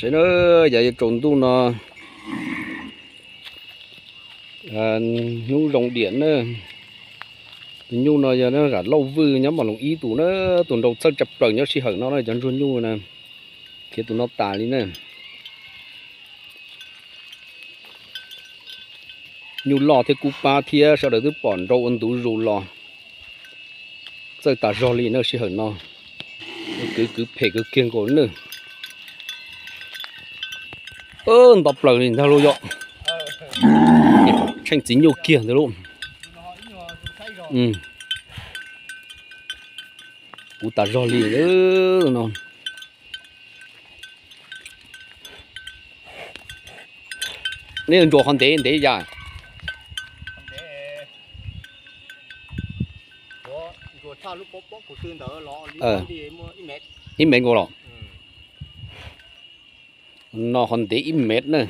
Saib na, yog yuav tsaus ntuj no, hnub zoo diam na. Tus nyuj no yog zam lauj vwj nyob Mos Loos ib tus na, tus nrau txawj tshaj plaws nyob sij hawm no na cov ntsuag nyuj na. Khiav tus no tas li na. Nyuj loj thiab kub pab thiab sawv daws twb pom nrau ua ntu zus los. Txawj tas zog li na sij hawm no. Kwv kwv phem kawg kiag nkaus na. Nto plaws li ntag lauj yom. Tsheej txiv nyuj kiag ntag lauj. Kuv tas zog li no. Nej ntsuas qhov ntev ntev yam. Ib mev nkaus los. No qhov ntev ib mev na.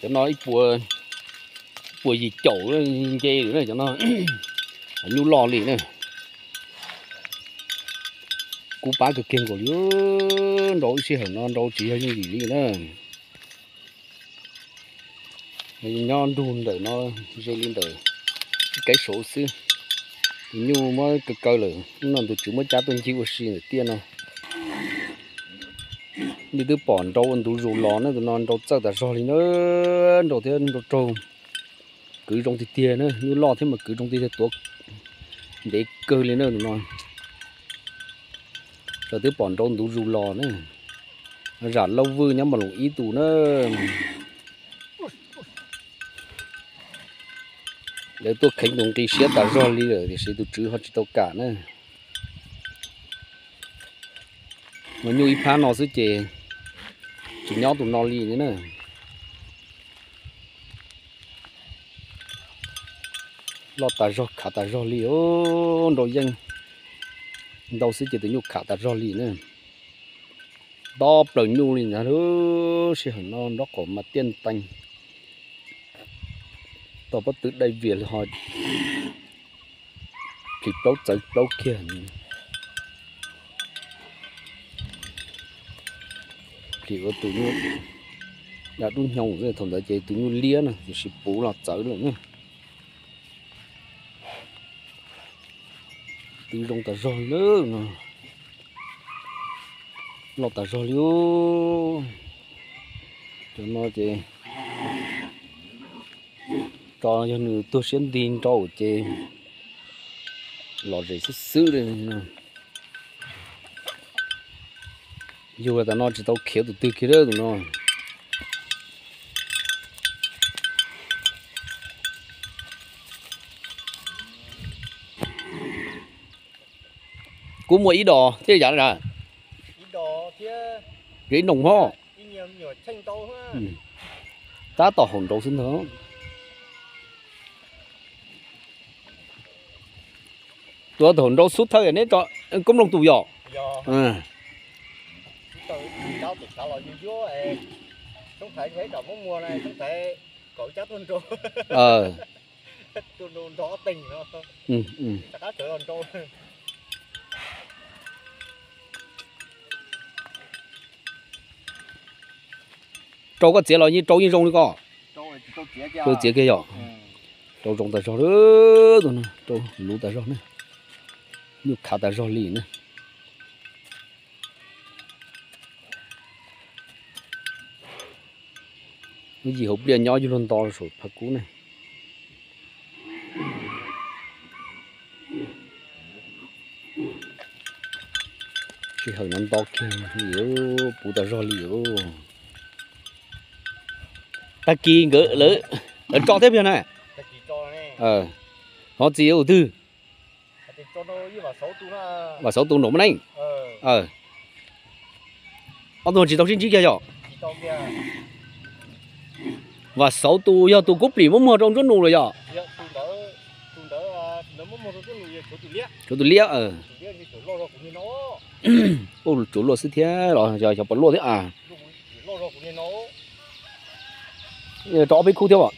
Cov no ib puas yim caum nce lawm na cov no. Nyuj loj li na. Kub pab kawg kiag nkaus li. Nrau ib sij hawm no nrau tsis yog yooj yim li na. Nyob nrug ntawm no ze li ntawm ib kev saud xwb. Tus nyuj muab kaw kaw lawm no, tus tswv muab cab tuaj ncig ua si ntawm tiaj no. Nej twb pom nrau ua ntu zus los na, tus no nrau txawj tas zog li na, nrau thiab nrau raug. Kwv zoo tiag tiag na, nyuj loj thiab mas kwv zoo tiag tiag, tuav ntev kawg li na tus no. Lawv twb pom nrau ntu zus los na. Zam lauj vwj nyob Mos Loos ib tus na. Lawv tuaj kheev tus nqi siab tas zog li lawm tiam sis tus tswv ho tsis tau kam na. Mas nyuj ib phab no xwb ces tsis nyob tus no li na. Loj tas zog khav tas zog li, nrau yeej ntau xwb ces tus nyuj khav tas zog li na. Nto plaws nyuj li ntag. Sij hawm no nrob qaum mas tiaj ntees, tau pob tw dai vias li ho plhis plaub txawv plaub kiag. Plhis ua tus nyuj da dub nyoog, thaum ntawd ces tus nyuj liab na, tiam sis puv los txawv lawm na. Tw zoo tas zog li no, loj tas zog li. Cov no ces tso yog nws tuag siab nti nrau ces lom zem xwb xwb li. Yug tas no tsis tau khiav tus twg kiag tus no. Kuv muaj ib dos thiab yam na. Ib noog hov. Tab tom haum nraud xwb ntag. Tus haum nraud xub thawj neb tso, koob loo tus yom. Rau koj txiav los yeej rau yeej zoo li ko. Rau txiav kiag yom. Rau zoo tas zog, rau luv tas zog ne, nyuj khav tas zog li ne. Lub yim hauv pliaj nyob yuav luag nto saum phav kub ne. Sij hawm no nto kiag li, puv tas zog li. Tag kis nkawd lawv tso thiab pia na. Hov txiv ua twg? Vam Xauv tus nraum Mab Neeb. Ob tug tsis tau sib ntsib kiag yom? Vam Xauv tus yog tus Kub Plim muab muag rau Ntsuab Nus lawm yom? Tshuav tus liab. Ua tsuav luaj xwb thiab los yog xyov puas luaj thiab a. Rau ob peb khub thiab os.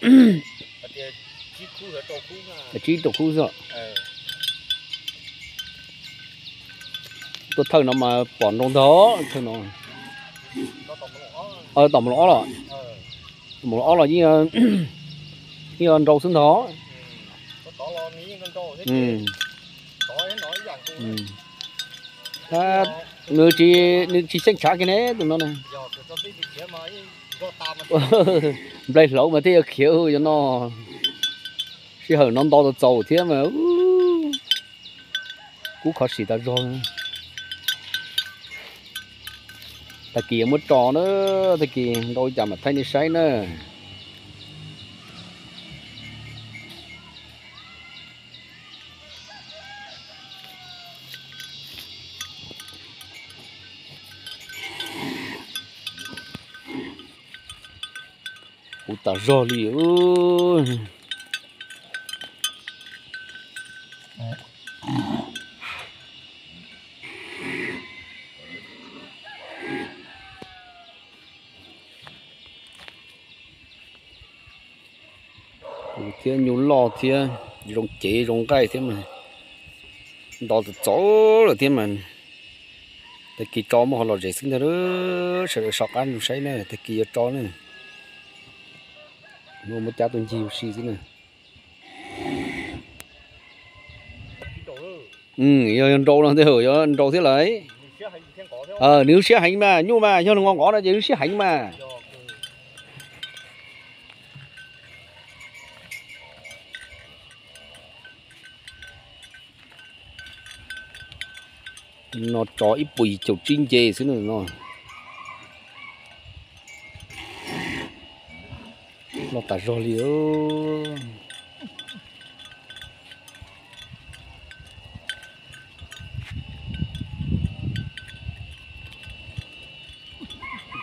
Tsib rau khub xwb. Tuaj thawj no mas pom nrau ntag, thawj no. Tom mus los ob los, mus los ob los yeej, yeej nrau xwb ntag. Nws tsis, nws tsis xyeej tshav kiag ne tus no na. Nplej hlauv mas thiaj yuav khiav yog no. Sij hawm no nto txaus txaus thiab mas kub kho siv tas zog. Tag kis yuav muab tso na, tag kis nrau li cas mam thaij nej saib na. Kuv tas zog li. Kuv thiab nyuj loj thiab, zoo cev zoo nqaij thiab mas nto txaus txaus lawm thiab mas. Tag kis tso muab ho lom zem xwb ntag, sawv daws soj qab mus saib na, tag kis yuav tso na. Muab muab cab tuaj ncig ua si xwb na. Yog nrau no ntag, yuav nrau thiab lawm. Nws lub siab heev mas nyuj mas yog nws nqos nqos no ces lub siab heev mas. No tso ib puas yim caum tsib nce xwb no. Loj tas zog li.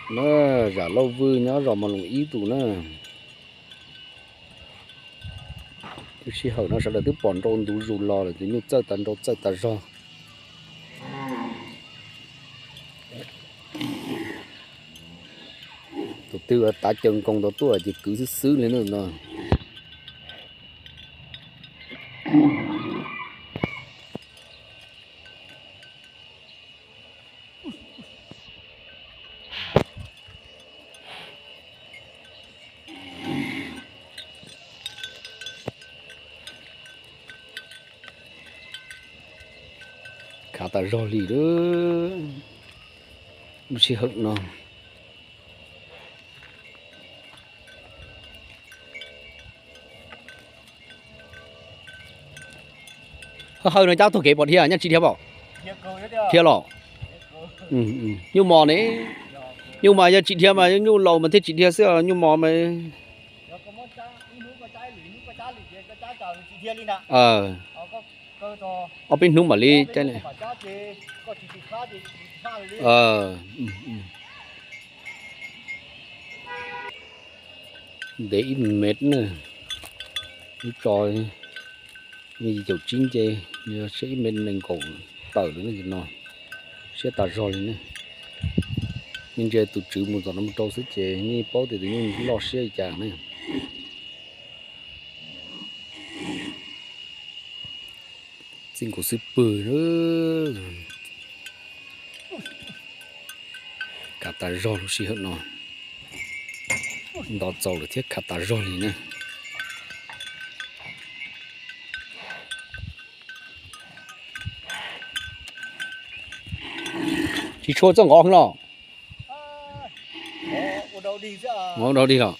Na, Zam Lauj Vwj nyob zos Mos Loos ib tus na. Lub sij hawm no sawv daws twb pom nrau ntu zus los lawm, tus nyuj txawj tas nrau txawj tas zog. Tus twg tav caw nkoos tau tuaj ces kwv xwb xwb li no. Khav tas zog li lub sij hawm no. Hawj hawj no cab taug kev pom dhia, nyaj tsis dhia pom? Dhia los. Nyuj mos ne. Nyuj mas yog tsis dhia mas nyuj laus mas thiaj tsis dhia xwb, nyuj mos mas. Ob peb hnub mam li caij li. Ntev ib mev na, lub tso yim caum tsib nce, siab ib mev nees nkaum tawm li no, siab tas zog li ne. Nej ntsia tus tswv mus tom no mus rau xwb ces nej paub tias tus nyuj loj siab li cas ne. Txij nkaus xub pwg. Khav tas zog lub sij hawm no. Nto txaus lawm thiab khav tas zog li na. Tsis tshua txawj nqov heev los? Ua dau dig los?